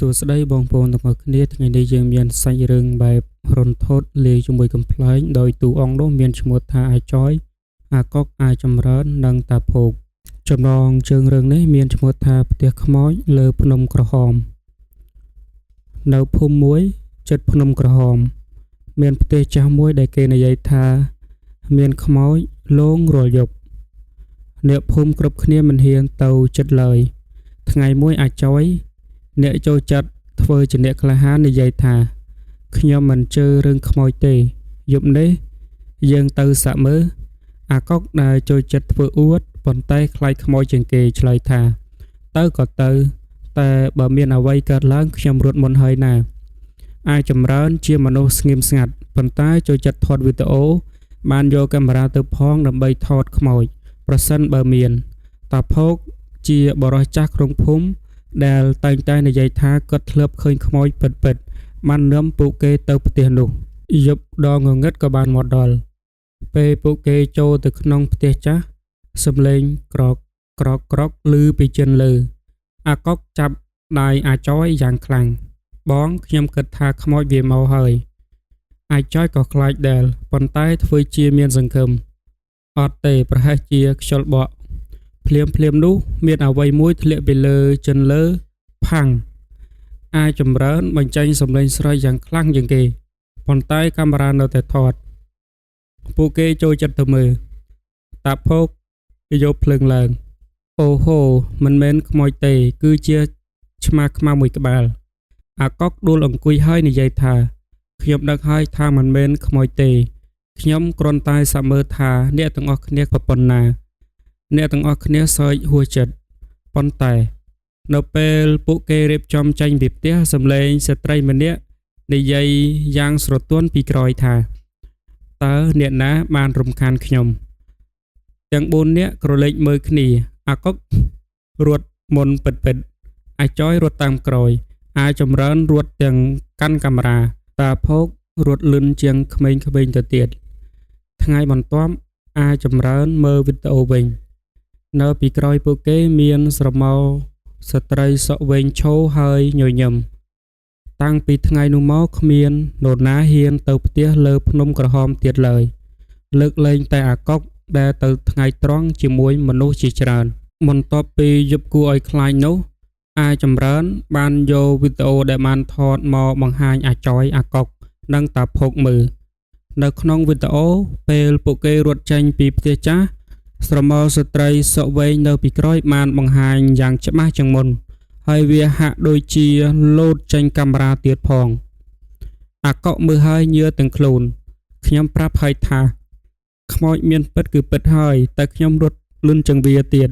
សួស្តីបងប្អូនទាំងអស់គ្នាថ្ងៃនេះយើងមានសាច់រឿងបែបរន្ធត់លាយជាមួយកំប្លែងដោយតួអង្គនោះមានឈ្មោះថាអាចយអាកុកអាចចម្រើននិងតាភោគចំណងជើងរឿងនេះមានឈ្មោះថាផ្ទះខ្មោចលើភ្នំក្រហមនៅភូមិមួយជិតភ្នំក្រហមមានផ្ទះចាស់មួយដែលគេនិយាយថាមានខ្មោចលងរាល់យប់អ្នកភូមិគ្រប់គ្នាមិនហ៊ានទៅជិតឡើយថ្ងៃមួយអាចយអ្នកចូលចិត្តធ្វើជាអ្នកក្លាហាននិយាយថាខ្ញុំមិនជឿរឿងខ្មោចទេយប់នេះយើងទៅសាក់មើលអាកុកដែលចូលចិត្តធ្វើអួតប៉ុន្តែខ្លាចខ្មោចជាងគេឆ្លើយថាទៅក៏ទៅតែបើមានអ្វីកើតឡើងខ្ញុំរត់មុនហើយណាអាចចម្រើនជាមនុស្សស្ងៀមស្ងាត់ប៉ុន្តែចូលចិត្តថតវីដេអូបានយកកាមេរ៉ាទៅផងដើម្បីថតខ្មោចប្រសិនបើមានតាភោគជាបរិសចាស់ក្នុងភូមិដែលតែងតែនិយាយថាគាត់ធ្លាប់ឃើញខ្មោចពិតៗបាននាំពួកគេទៅផ្ទះនោះយប់ដ៏ងងឹតក៏បានមកដល់ពេលពួកគេចូលទៅក្នុងផ្ទះចាស់សំឡេងក្រកក្រកក្រកឮពីជិនលើអាកុកចាប់ដៃអាចយយ៉ាងខ្លាំងបងខ្ញុំគិតថាខ្មោចវាមកហើយអាចយក៏ខ្លាចដែរប៉ុន្តែធ្វើជាមានសង្ឃឹមអត់ទេប្រហែលជាខ្យល់បក់ភ្លាមភ្លាមនោះមានអ្វីមួយធ្លាក់ពីលើជិនលើផាំងអាចចម្រើនបញ្ចេញសំឡេងស្រែកយ៉ាងខ្លាំងជាងគេប៉ុន្តែកាមេរ៉ានៅតែថតពួកគេចូលចិត្តទៅមើលតាភោគយកភ្លើងឡើងអូហូមិនមែនខ្មោចទេគឺជាឆ្មាខ្មៅមួយក្បាលអាកុកដួលអង្គុយហើយនិយាយថាខ្ញុំដឹងហើយថាមិនមែនខ្មោចទេខ្ញុំគ្រាន់តែសាកមើលថាអ្នកទាំងអស់គ្នាក៏ប៉ុណ្ណាអ្នកទាំងអស់គ្នាសើចហួសចិត្តប៉ុន្តែនៅពេលពួកគេរៀបចំចេញពីផ្ទះសំឡេងស្ត្រីម្នាក់និយាយយ៉ាងស្រទន់ពីក្រោយថាតើអ្នកណាបានរំខានខ្ញុំទាំង4នាក់ក្រឡេកមើលគ្នាអាកុករត់មុនពិតៗអាចយរត់តាមក្រោយអាចចម្រើនរត់ទាំងកាន់កាមេរ៉ាតាភោគរត់លឿនជាងក្មេងៗទៅទៀតថ្ងៃបន្ទាប់អាចចម្រើនមើលវីដេអូវិញនៅពីក្រោយពួកគេមានស្រមោលស្ត្រីសក់វែងឈរហើយញញឹមតាំងពីថ្ងៃនោះមកគ្មាននរណាហ៊ានទៅផ្ទះលើភ្នំក្រហមទៀតឡើយលើកលែងតែអាកុកដែលទៅថ្ងៃត្រង់ជាមួយមនុស្សជាច្រើនបន្ទាប់ពីយប់គួរឲ្យខ្លាចនោះអាចចម្រើនបានយកវីដេអូដែលបានថតមកបង្ហាញអាចយអាកុកនិងតាភោគមើលនៅក្នុងវីដេអូពេលពួកគេរត់ចេញពីផ្ទះចាស់ស្រមោលស្ត្រីសក់វែងនៅពីក្រោយបានបង្ហាញយ៉ាងច្បាស់ជាងមុនហើយវាហាក់ដូចជាលោតចេញកាមេរ៉ាទៀតផងអាកុកមើលហើយញើទាំងខ្លួនខ្ញុំប្រាប់ហើយថាខ្មោចមានពិតគឺពិតហើយតែខ្ញុំរត់លឿនជាងវាទៀត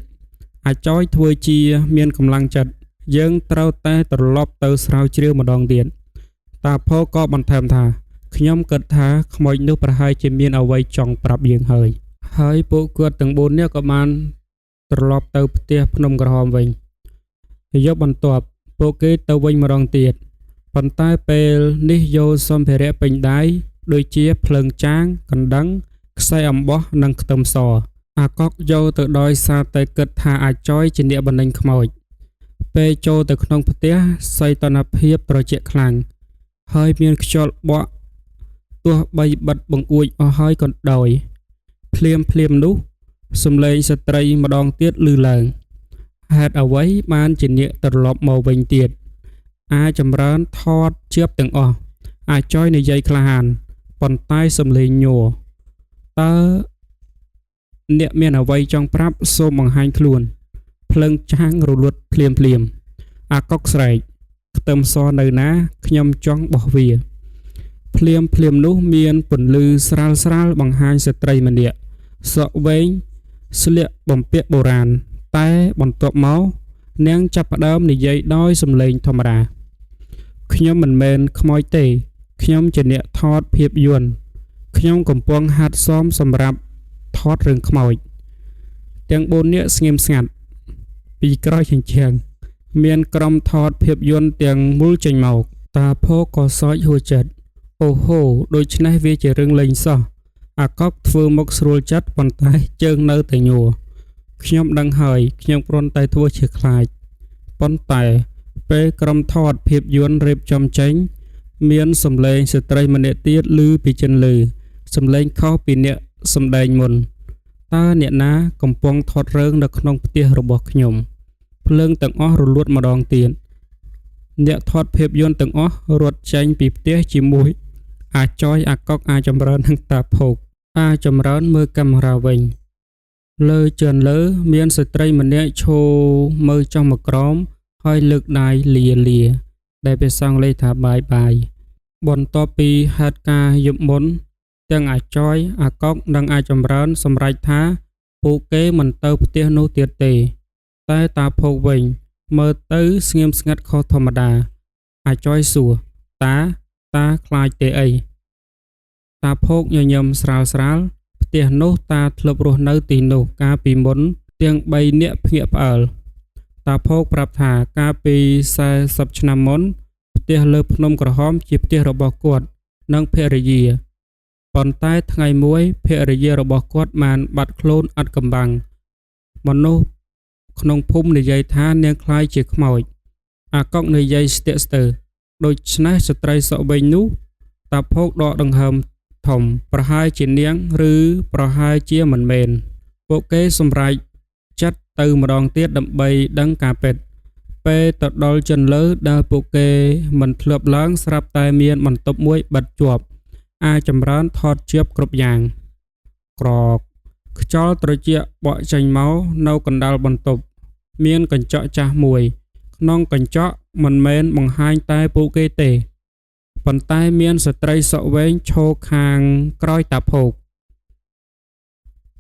អាចយធ្វើជាមានកម្លាំងចិត្តយើងត្រូវតែត្រឡប់ទៅស្រាវជ្រាវម្ដងទៀតតាភោក៏បន្ថែមថាខ្ញុំគិតថាខ្មោចនោះប្រហែលជាមានអ្វីចង់ប្រាប់យើងហើយហើយពួកគាត់ទាំង4នាក់ក៏បានត្រឡប់ទៅផ្ទះភ្នំក្រហមវិញយប់បន្ទាប់ពួកគេទៅវិញម្ដងទៀតប៉ុន្តែពេលនេះយកសម្ភារៈពេញដៃដូចជាភ្លើងចាងកណ្ដឹងខ្សែអំបោះនិងខ្ទឹមសអាកុកយកទៅដោយសារតែគិតថាអាចយជាអ្នកបណ្ដេញខ្មោចពេលចូលទៅក្នុងផ្ទះសីតុណ្ហភាពត្រជាក់ខ្លាំងហើយមានខ្យល់បក់ទោះបីបិទបង្អួចអស់ហើយក៏ដោយភ្លាមភ្លាមនោះសំឡេងស្ត្រីម្ដងទៀតឮឡើងហេតុអ្វីបានជាអ្នកត្រឡប់មកវិញទៀតអាចចម្រើនថតជាបទាំងអស់អាចយនិយាយក្លាហានប៉ុន្តែសំឡេងញ័រតើអ្នកមានអ្វីចង់ប្រាប់សូមបង្ហាញខ្លួនភ្លើងចាងរលត់ភ្លាមភ្លាមអាកុកស្រែកខ្ទឹមសនៅណាខ្ញុំចង់បោះវាភ្លាមភ្លាមនោះមានពន្លឺស្រាលស្រាលបង្ហាញស្ត្រីម្នាក់សក់វែងស្លៀកបំពាក់បុរាណតែបន្ទាប់មកនាងចាប់ផ្ដើមនិយាយដោយសំឡេងធម្មតាខ្ញុំមិនមែនខ្មោចទេខ្ញុំជាអ្នកថតភាពយន្តខ្ញុំកំពុងហាត់សមសម្រាប់ថតរឿងខ្មោចទាំង4នាក់ស្ងៀមស្ងាត់ពីក្រោយជញ្ជាំងមានក្រុមថតភាពយន្តទាំងមូលចេញមកតាភោក៏សើចហួសចិត្តអូហូដូច្នេះវាជារឿងលេងសោះអាកុកធ្វើមុខស្រួលចិត្តប៉ុន្តែជើងនៅតែញ័រខ្ញុំដឹងហើយខ្ញុំគ្រាន់តែធ្វើជាខ្លាចប៉ុន្តែ ពេលក្រុមថតភាពយន្តរៀបចំចេញ មានសំឡេងស្ត្រីម្នាក់ទៀតឮពីជិនលើ សំឡេងខុសពីអ្នកសម្ដែងមុន តើអ្នកណាកំពុងថតរឿងនៅក្នុងផ្ទះរបស់ខ្ញុំ? ភ្លើងទាំងអស់រលួតម្តងទៀត អ្នកថតភាពយន្តទាំងអស់រត់ចេញពីផ្ទះជាមួយអាចយអាកុកអាចចម្រើននិងតាភោគ អាចម្រើនមើលកាមេរ៉ាវិញ លើជឿនលើមានស្ត្រីម្នាក់ឈរមើលចុះមកក្រោមហើយលើកដៃលាលា ដែលភាសាអង់គ្លេសថាបាយបាយ បន្ទាប់ពីហេតុការណ៍យប់មុន ទាំងអាចយអាកុកនិងអាចចម្រើនសម្រេចថាពួកគេមិនទៅផ្ទះនោះទៀតទេ តែតាភោគវិញមើលទៅស្ងៀមស្ងាត់ខុសធម្មតា អាចយសួរតាតាខ្លាចទេអី តាភោគញញឹមស្រាលស្រាលផ្ទះនោះតាធ្លាប់រស់នៅទីនោះកាលពីមុនទាំង3នាក់ភ្ញាក់ផ្អើលតាភោគប្រាប់ថាកាលពី40ឆ្នាំមុនផ្ទះលើភ្នំក្រហមជាផ្ទះរបស់គាត់និងភរិយាប៉ុន្តែថ្ងៃមួយភរិយារបស់គាត់បានបាត់ខ្លួនឥតកំបាំងមនុស្សក្នុងភូមិនិយាយថានាងក្លាយជាខ្មោចអាកុកនិយាយស្ទាក់ស្ទើរដូច្នេះស្ត្រីសក់វែងនោះតាភោគដកដង្ហើមធំប្រហែលជានាងឬប្រហែលជាមិនមែនពួកគេសម្រេចចិត្តទៅម្ដងទៀតដើម្បីដឹងការពិតពេលទៅដល់ជន់លើដែលពួកគេមិនធ្លាប់ឡើងស្រាប់តែមានបន្ទប់មួយបិទជាប់អាចចម្រើនថតជាប់គ្រប់យ៉ាងក្រកខ្យល់ត្រជាក់បក់ចេញមកនៅកណ្ដាលបន្ទប់មានកញ្ចក់ចាស់មួយក្នុងកញ្ចក់មិនមែនបង្ហាញតែពួកគេទេប៉ុន្តែមានស្ត្រីសក់វែងឈរខាងក្រោយតាភោគ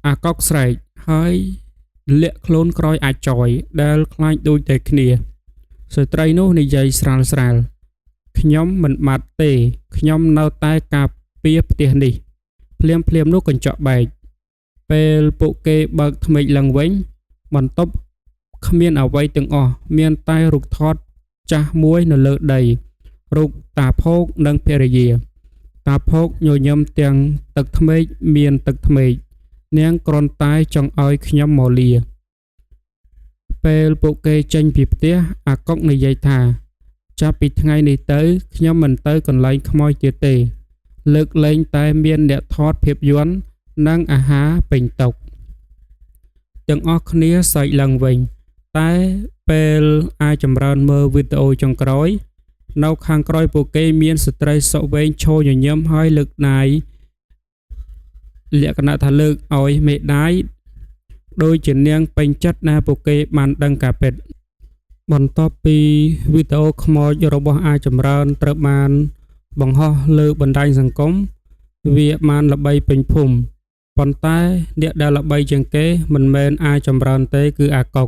អាកុកស្រែកហើយលាក់ខ្លួនក្រោយអាចយដែលខ្លាចដូចតែគ្នាស្ត្រីនោះនិយាយស្រាលស្រាលខ្ញុំមិនបាត់ទេខ្ញុំនៅតែការពារផ្ទះនេះភ្លាមភ្លាមនោះកញ្ចក់បែកពេលពួកគេបើកធ្មេញឡើងវិញបន្ទប់គ្មានអ្វីទាំងអស់មានតែរូបថតចាស់មួយនៅលើដីរូបតាភោគនិងភរិយាតាភោគញញឹមទាំងទឹកធ្មេញមានទឹកធ្មេញនាងគ្រាន់តែចង់ឲ្យខ្ញុំមកលាពេលពួកគេចេញពីផ្ទះអាកុកនិយាយថាចាប់ពីថ្ងៃនេះទៅខ្ញុំមិនទៅកន្លែងខ្មោចទៀតទេលើកលែងតែមានអ្នកថតភាពយន្តនិងអាហារពេញតុទាំងអស់គ្នាសើចឡើងវិញតែពេលអាចចម្រើនមើលវីដេអូចុងក្រោយនៅខាងក្រោយពួកគេមានស្ត្រីសក់វែងឈរញញឹមហើយលើកដៃលក្ខណៈថាលើកឲ្យមេដៃដូចជានាងពេញចិត្តណាពួកគេបានដឹងការពិតបន្ទាប់ពីវីដេអូខ្មោចរបស់អាចចម្រើនត្រូវបានបង្ហោះលើបណ្ដាញសង្គមវាបានល្បីពេញភូមិប៉ុន្តែអ្នកដែលល្បីជាងគេមិនមែនអាចចម្រើនទេគឺអាកុក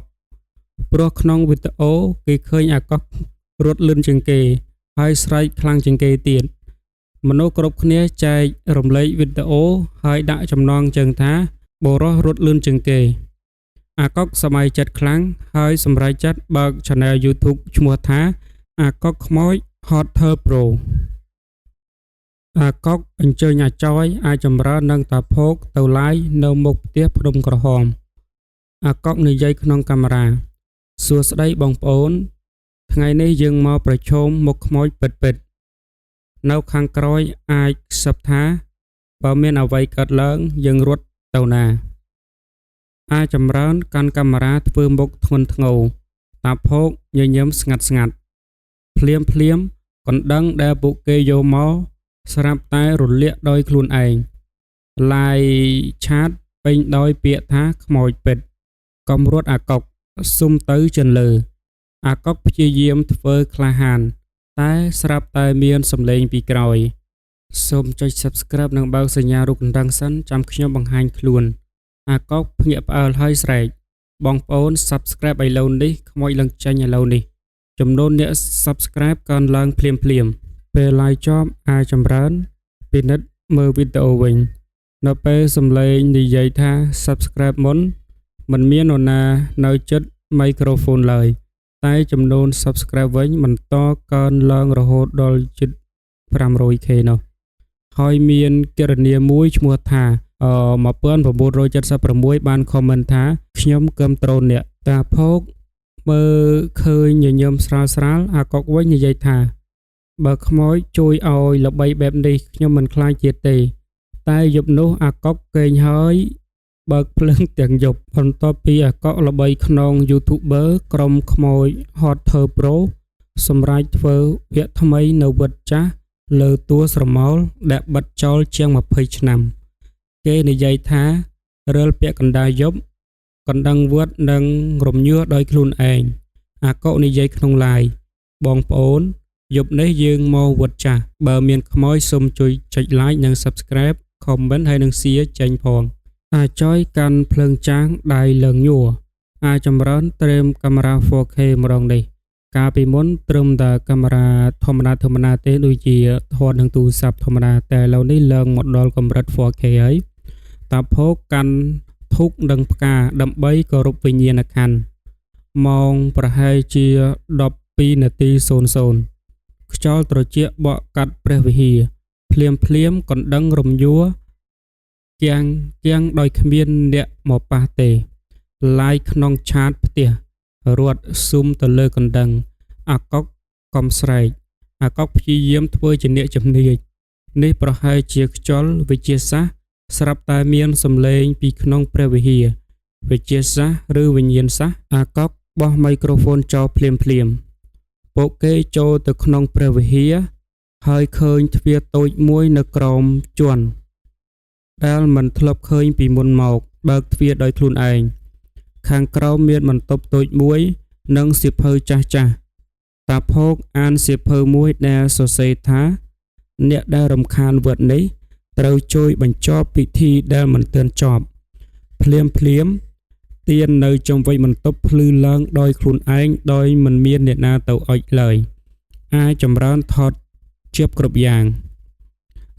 ព្រោះក្នុងវីដេអូគេឃើញអាកុករត់លឿនជាងគេហើយស្រែកខ្លាំងជាងគេទៀតមនុស្សគ្រប់គ្នាចែករំលែកវីដេអូហើយដាក់ចំណងជើងថាបុរសរត់លឿនជាងគេអាកុកសប្បាយចិត្តខ្លាំងហើយសម្រេចចិត្តបើក Channel YouTube ឈ្មោះថាអាកុកខ្មោច Hotel Pro អាកុកអញ្ជើញអាចយអាចចម្រើននិងតាភោគទៅឡាយនៅមុខផ្ទះភ្នំក្រហមអាកុកនិយាយក្នុងកាមេរ៉ាសួស្តីបងប្អូនថ្ងៃនេះយើងមកប្រឈមមុខខ្មោចពិតៗនៅខាងក្រោយអាចខ្សឹបថាបើមានអ្វីកើតឡើងយើងរត់ទៅណាអាចចម្រើនកាន់កាមេរ៉ាធ្វើមុខធ្ងន់ធ្ងរតាភោគញញឹមស្ងាត់ស្ងាត់ភ្លាមភ្លាមកណ្ដឹងដែលពួកគេយកមកស្រាប់តែរលាកដោយខ្លួនឯងឡាយឆាតពេញដោយពាក្យថាខ្មោចពិតកុំរត់អាកុកសុំទៅជន់លើអាកុកព្យាយាមធ្វើក្លាហានតែស្រាប់តែមានសំឡេងពីក្រោយសូមចុច Subscribe និងបើកសញ្ញារូបកណ្ដឹងសិនចាំខ្ញុំបង្ហាញខ្លួនអាកុកភ្ញាក់ផ្អើលហើយស្រែកបងប្អូន Subscribe ឥឡូវនេះខ្មោចឡើងចេញឥឡូវនេះចំនួនអ្នក Subscribe កើនឡើងភ្លាមភ្លាមពេល live ចប់អាចចម្រើនពិនិត្យមើលវីដេអូវិញនៅពេលសំឡេងនិយាយថា Subscribe មុនមិនមាននរណានៅជិតមីក្រូហ្វូនឡើយតែចំនួន Subscribe វិញបន្តកើនឡើងរហូតដល់ជិត 500k នោះហើយមានគណនាមួយឈ្មោះថា1976បាន comment ថាខ្ញុំគាំទ្រអ្នកតាភោគ មើលឃើញញញឹមស្រាលៗអាកុកវិញនិយាយថា បើខ្មោចជួយឲ្យល្បីបែបនេះខ្ញុំមិនខ្លាចទៀតទេ តែយប់នោះអាកុកគេងហើយបើកភ្លើងទាំងយប់ បន្ទាប់ពីអាកុកល្បីក្នុង YouTuber ក្រុមខ្មោច Hotter Pro សម្រេចធ្វើវគ្គថ្មីនៅវត្តចាស់លើទួលស្រមោលដែលបិទចោលជាង20ឆ្នាំ គេនិយាយថារើលពាក់កណ្ដាលយប់កណ្ដឹងវត្តនឹងរំញើសដោយខ្លួនឯងអាកុកនិយាយក្នុងឡាយបងប្អូនយប់នេះយើងមកវត្តចាស់បើមានខ្មោចសូមជួយចុច like និង Subscribe Comment ហើយនិង Share ចេញផងអាចយកាន់ភ្លើងចាងដៃលើងញ័រអាចចម្រើនត្រេមកាមេរ៉ា 4K ម្ដងនេះកាលពីមុនត្រឹមតែកាមេរ៉ាធម្មតាទេដូចជាថតនឹងទូរស័ព្ទធម្មតាតែឥឡូវនេះឡើងមកដល់កម្រិត 4K ហើយតាភោគកាន់ធូបនិងផ្កាដើម្បីគោរពវិញ្ញាណក្ខន្ធម៉ោងប្រហែលជា12:00ខ្យល់ត្រជាក់បក់កាត់ព្រះវិហារភ្លាមៗកណ្ដឹងរំញ័រគៀងគៀងដោយគ្មានអ្នកមកប៉ះទេឡាយក្នុងឆាតផ្ទះរត់ស៊ុំទៅលើកណ្ដឹងអាកុកកំស្រែកអាកុកព្យាយាមធ្វើជាអ្នកជំនាញនេះប្រហែលជាខ្យល់វិទ្យាសាស្ត្រស្រាប់តែមានសំឡេងពីក្នុងព្រះវិហារវិទ្យាសាស្ត្រឬវិញ្ញាណសាស្ត្រអាកុកបោះមីក្រូហ្វូនចោលភ្លាមៗពួកគេចូលទៅក្នុងព្រះវិហារហើយឃើញទ្វារតូចមួយនៅក្រោមជាន់ដែលមិនធ្លាប់ឃើញពីមុនមកបើកទ្វារដោយខ្លួនឯងខាងក្រោមមានបន្ទប់តូចមួយនិងសៀវភៅចាស់ៗតាភោគអានសៀវភៅមួយដែលសរសេរថាអ្នកដែលរំខានវត្តនេះត្រូវជួយបញ្ចប់ពិធីដែលមិនទាន់ចប់ភ្លាមៗទៀននៅជុំវិញបន្ទប់ភ្លឺឡើងដោយខ្លួនឯងដោយមិនមានអ្នកណាទៅអុជឡើយអាចចម្រើនថតជាបគ្រប់យ៉ាង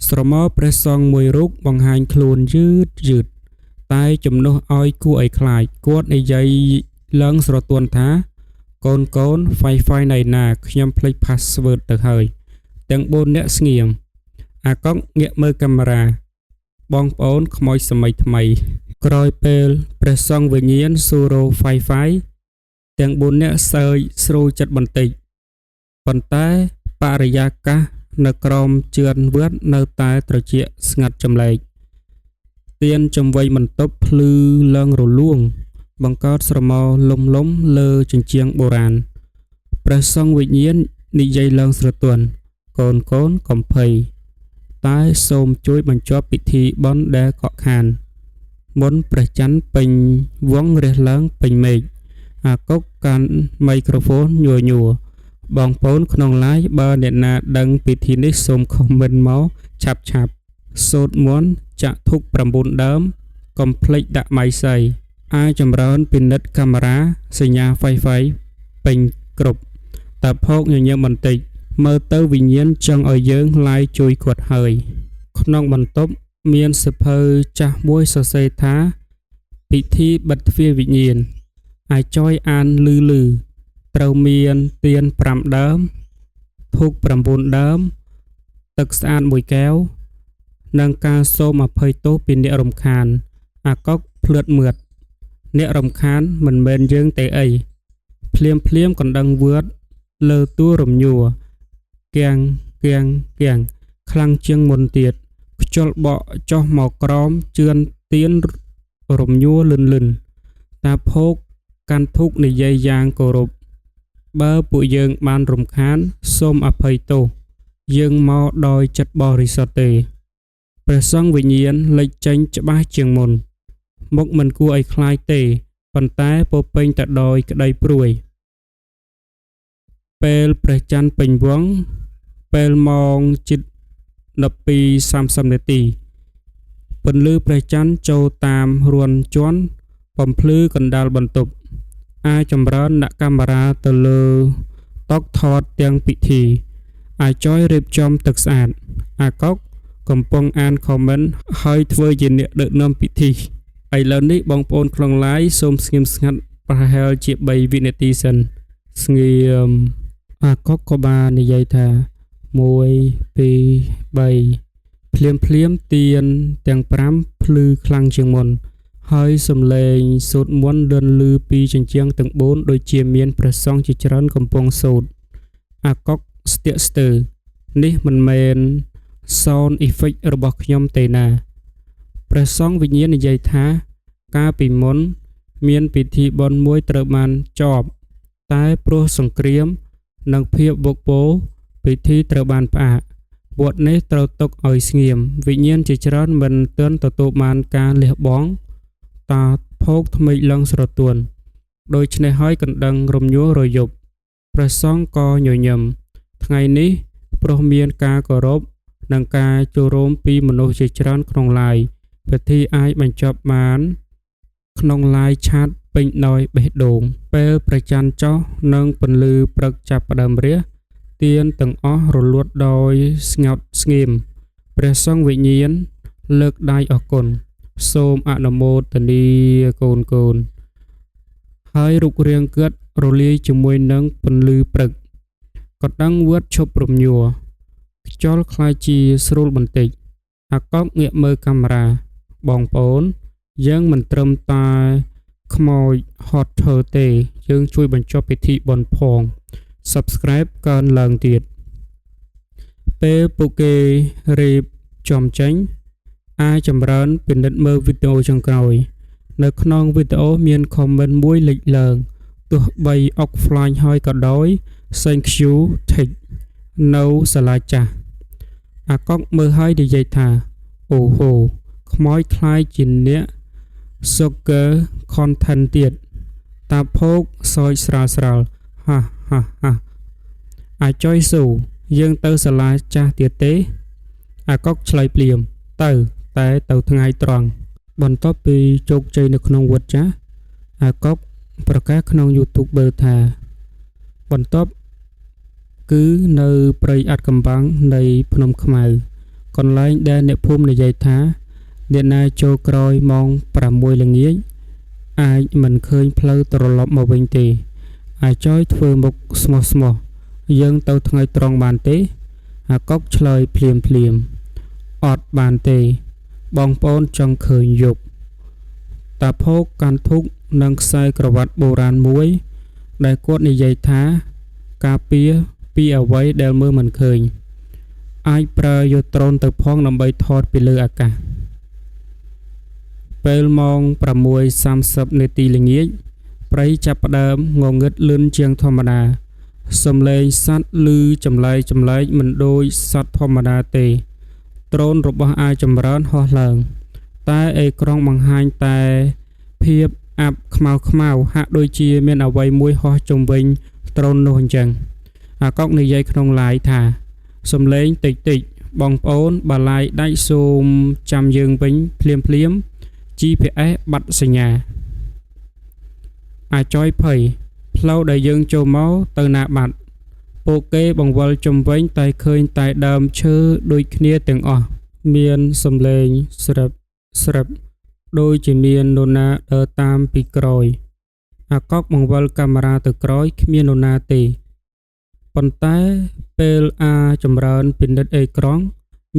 ស្រមោលព្រះសង្ឃមួយរូបបង្ហាញខ្លួនយឺតៗតែជំនួសឲ្យគួរឲ្យខ្លាចគាត់និយាយឡើងស្រទន់ថាកូន Wi-Fi ណៃណាខ្ញុំភ្លេច password ទៅហើយទាំង4នាក់ស្ងៀមអាកុកងាកមើលកាមេរ៉ាបងប្អូនខ្មោចសម័យថ្មីក្រោយពេលព្រះសង្ឃវិញ្ញាណសួររក Wi-Fi ទាំង4នាក់សើចស្រួលចិត្តបន្តិចប៉ុន្តែបរិយាកាសនៅក្រោមជឿនវត្តនៅតែត្រជាក់ស្ងាត់ចម្លែកទៀនជុំវិញបន្ទប់ភ្លឺឡើងរលួងបង្កើតស្រមោលលំៗលើជញ្ជាំងបុរាណព្រះសង្ឃវិញ្ញាណនិយាយឡើងស្រទន់កូនកុំភ័យតែសូមជួយបញ្ចប់ពិធីបុណ្យដែលខកខានមុនព្រះច័ន្ទពេញវង្សរះឡើងពេញមេឃអាកុកកាន់មីក្រូហ្វូនញ័រៗបងប្អូនក្នុងឡាយបើអ្នកណាដឹងពិធីនេះសូមខមមិនមកឆាប់ៗសូត្រមន្តចាក់ធូប9ដើមកុំភ្លេចដាក់ម៉ៃសីអាចចម្រើនពិនិត្យកាមេរ៉ាសញ្ញា Wi-Fi ពេញគ្រប់តាភោគញញឹមបន្តិចមើលទៅវិញ្ញាណចង់ឲ្យយើងឡាយជួយគាត់ហើយក្នុងបន្ទប់មានសៀវភៅចាស់មួយសរសេរថាពិធីបិទទ្វារវិញ្ញាណអាចចយអានលឺៗត្រូវមានទៀន5ដើមធូប9ដើមទឹកស្អាតមួយកែវនិងការសូមអភ័យទោសពីអ្នករំខានអាកុកភ្លឿតមឿតអ្នករំខានមិនមែនយើងទេអីភ្លាមៗកណ្ដឹងវឿតលើទួលរំញ័រគៀងគៀងគៀងខ្លាំងជាងមុនទៀតខ្យល់បក់ចុះមកក្រោមជឿនទៀនរំញ័រលឿនៗតាភោគកាន់ធូបនិយាយយ៉ាងគោរពបើពួកយើងបានរំខានសូមអភ័យទោសយើងមកដោយចិត្តបរិសុទ្ធទេព្រះសង្ឃវិញ្ញាណលេចចេញច្បាស់ជាងមុនមុខមិនគួរឲ្យខ្លាចទេប៉ុន្តែពោពេញទៅដោយក្តីព្រួយពេលព្រះច័ន្ទពេញវង្សពេលម៉ោងជិត12:30នាទីពន្លឺព្រះច័ន្ទចូលតាមរន្ធជាន់បំភ្លឺកណ្ដាលបន្ទប់អាចចម្រើនដាក់កាមេរ៉ាទៅលើតុថតទាំងពិធីអាចចយរៀបចំទឹកស្អាតអាកុកកំពុងអានខមមិនហើយធ្វើជាអ្នកដឹកនាំពិធីឥឡូវនេះបងប្អូនក្នុងឡាយសូមស្ងៀមស្ងាត់ប្រហែលជា3វិនាទីសិនស្ងៀមអាកុកក៏បាននិយាយថា1 2 3ភ្លាមៗទៀនទាំង5ភ្លឺខ្លាំងជាងមុន ហើយសំឡេងសូត្រមន្តលឿនឮពីជញ្ជាំងទាំងបួនដូចជាមានព្រះសង្ឃជាច្រើនកំពុងសូត្រអាកុកស្ទាក់ស្ទើរនេះមិនមែន sound effect របស់ខ្ញុំទេណាព្រះសង្ឃវិញ្ញាណនិយាយថាកាលពីមុនមានពិធីបុណ្យមួយត្រូវបានចប់តែព្រោះសង្គ្រាមនិងភាពវឹកវរពិធីត្រូវបានផ្អាកវត្តនេះត្រូវទុកឲ្យស្ងៀមវិញ្ញាណជាច្រើនមិនទាន់ទទួលបានការលះបង់តាភោគធ្មេញឡើងស្រទន់ដូច្នេះហើយកណ្ដឹងរំញោលរយប់ព្រះសង្ឃក៏ញញឹមថ្ងៃនេះព្រោះមានការគោរពនិងការចូលរួមពីមនុស្សជាច្រើនក្នុងឡាយពិធីអាចបញ្ចប់បានក្នុងឡាយឆាតពេញដោយបេះដូងពេលព្រះច័ន្ទចុះនិងពន្លឺព្រឹកចាប់ផ្ដើមរះទៀនទាំងអស់រលត់ដោយស្ងប់ស្ងៀមព្រះសង្ឃវិញ្ញាណលើកដៃអរគុណសូមអនុមោទនាកូនៗហើយរូបរាងគាត់រលាយជាមួយនឹងពន្លឺព្រឹកកណ្ដឹងវត្តឈប់រំញ័រខ្យល់ក្លាយជាស្រួលបន្តិចអាកុកងាកមើលកាមេរ៉ាបងប្អូនយើងមិនត្រឹមតែខ្មោចហត់ធ្វើទេយើងជួយបញ្ចប់ពិធីបុណ្យផង Subscribe កើនឡើងទៀតពេលពួកគេរៀបចំចេញអាចចម្រើនពិនិត្យមើលវីដេអូចុងក្រោយនៅក្នុងវីដេអូមាន comment មួយលេចឡើងទោះបី offline ហើយក៏ដោយ Thank you Tech នៅសាលាចាស់អាកុកមើលហើយនិយាយថាអូហូខ្មោចក្លាយជាអ្នក Soccer Content ទៀតតាភោគសើចស្រាលស្រាលហាហាហាអាចុយស៊ូយើងទៅសាលាចាស់ទៀតទេអាកុកឆ្លើយភ្លាមទៅតែទៅថ្ងៃត្រង់បន្ទាប់ពីជោគជ័យនៅក្នុងវត្តចាស់អាកុកប្រកាសក្នុង YouTuber ថាបន្ទាប់គឺនៅព្រៃអាថ៌កំបាំងនៃភ្នំខ្មៅកន្លែងដែលអ្នកភូមិនិយាយថាអ្នកណាចូលក្រោយម៉ោង6ល្ងាចអាចមិនឃើញផ្លូវត្រឡប់មកវិញទេអាចយធ្វើមុខស្មោះស្មោះយើងទៅថ្ងៃត្រង់បានទេអាកុកឆ្លើយភ្លាមភ្លាមអត់បានទេបងប្អូនចង់ឃើញយប់តាភោគកាន់ធូបនិងខ្សែក្រវ៉ាត់បុរាណមួយដែលគាត់និយាយថាការពារពីអ្វីដែលមើលមិនឃើញអាចប្រើយកដ្រូនទៅផងដើម្បីថតពីលើអាកាសពេលម៉ោង6:30នាទីល្ងាចព្រៃចាប់ផ្ដើមងងឹតលឿនជាងធម្មតាសំឡេងសត្វឮចម្លែកៗមិនដូចសត្វធម្មតាទេដ្រូនរបស់អាចម្រើនហោះឡើងតែអេក្រង់បង្ហាញតែភាពអាប់ខ្មៅៗហាក់ដូចជាមានអ្វីមួយហោះជុំវិញដ្រូននោះអញ្ចឹងអាកុកនិយាយក្នុងឡាយថាសំឡេងតិចៗបងប្អូនបើឡាយដាច់សូមចាំយើងវិញភ្លាមៗ GPS បាត់សញ្ញាអាចយភ័យផ្លូវដែលយើងចូលមកទៅណាបាត់ពួកគេបង្វិលជុំវិញតែឃើញតែដើមឈើដូចគ្នាទាំងអស់មានសំឡេងស្រឹបស្រឹបដូចជាមាននរណាដើរតាមពីក្រោយអាកុកបង្វិលកាមេរ៉ាទៅក្រោយគ្មាននរណាទេប៉ុន្តែពេលអាចម្រើនពិនិត្យអេក្រង់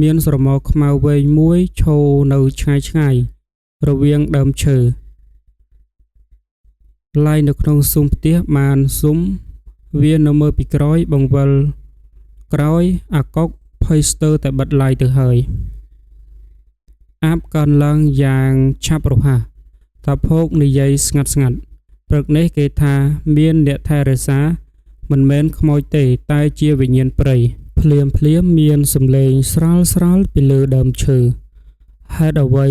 មានស្រមោលខ្មៅវែងមួយឈរនៅឆ្ងាយៗរវាងដើមឈើឡាយនៅក្នុងស៊ុមផ្ទះបានស៊ុមវានៅមើលពីក្រោយបង្វិលក្រោយអាកុកភ័យស្ទើរតែបិទឡាយទៅហើយអាបកើនឡើងយ៉ាងឆាប់រហ័សតាភោគនិយាយស្ងាត់ស្ងាត់ព្រឹកនេះគេថាមានអ្នកថែរក្សាមិនមែនខ្មោចទេតែជាវិញ្ញាណព្រៃភ្លាមភ្លាមមានសំឡេងស្រាលស្រាលពីលើដើមឈើហេតុអ្វី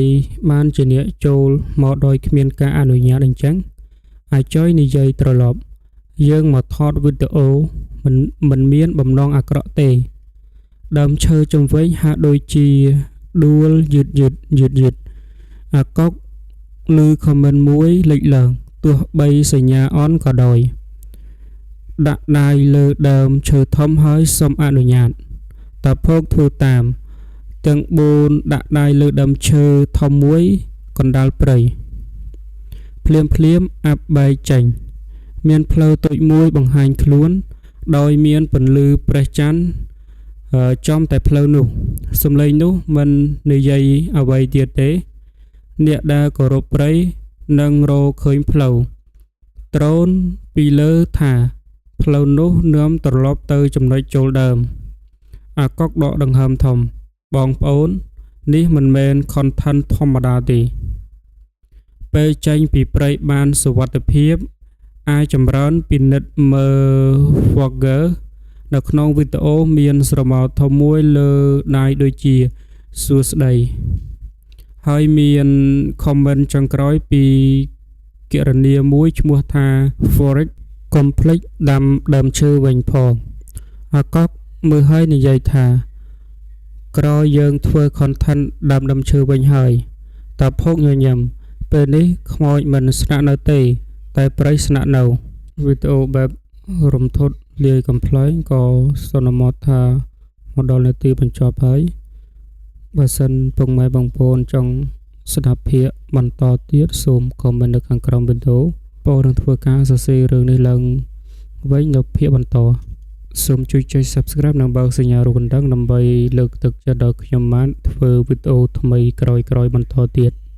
បានជាអ្នកចូលមកដោយគ្មានការអនុញ្ញាតអញ្ចឹងអាចុយនិយាយត្រឡប់យើងមកថតវីដេអូមិនមានបំណងអាក្រក់ទេដើមឈើជុំវិញហាក់ដូចជាដួលយឺតយឺតយឺតយឺតអាកុកឮ comment មួយលេចឡើងទោះបីសញ្ញាអន់ក៏ដោយដាក់ដៃលើដើមឈើធំហើយសូមអនុញ្ញាតតាភោគធ្វើតាមទាំង4ដាក់ដៃលើដើមឈើធំមួយកណ្ដាលព្រៃភ្លាមភ្លាមអាប់បែកចេញមានផ្លូវតូចមួយបង្ហាញខ្លួនដោយមានពន្លឺព្រះច័ន្ទចំតែផ្លូវនោះសំឡេងនោះមិននិយាយអ្វីទៀតទេ អ្នកដែលគោរពព្រៃនឹងរកឃើញផ្លូវ ដ្រូនពីលើថាផ្លូវនោះនាំត្រឡប់ទៅចំណុចចូលដើម អាកុកដកដង្ហើមធំ បងប្អូន នេះមិនមែន content ធម្មតាទេ ពេលចេញពីព្រៃបានសុវត្ថិភាព អាចចម្រើនពិនិត្យមើល Vlogger នៅក្នុងវីដេអូមានស្រមោលធំមួយលើដៃដូចជាសួស្តី ហើយមាន comment ចុងក្រោយពីគណនាមួយឈ្មោះថា Forex កុំភ្លេចដាំដើមឈើវិញផង អាកុកមើលហើយនិយាយថា ក្រោយយើងធ្វើ content ដាំដើមឈើវិញហើយ តាភោគញញឹម ពេលនេះខ្មោចមិនស្នាក់នៅទេ តែព្រៃស្នាក់នៅ វីដេអូបែបរន្ធត់លាយកំប្លែងក៏សន្មតថាមកដល់នាទីបញ្ចប់ហើយ បើសិនពុកម៉ែបងប្អូនចង់ស្ដាប់ភាគបន្តទៀតសូម comment នៅខាងក្រោមវីដេអូបងនឹងធ្វើការសរសេររឿងនេះឡើងវិញនៅភាគបន្តសូមជួយចុច Subscribe និងបើកសញ្ញារូបកណ្ដឹងដើម្បីលើកទឹកចិត្តដល់ខ្ញុំបានធ្វើវីដេអូថ្មីក្រោយៗបន្តទៀត។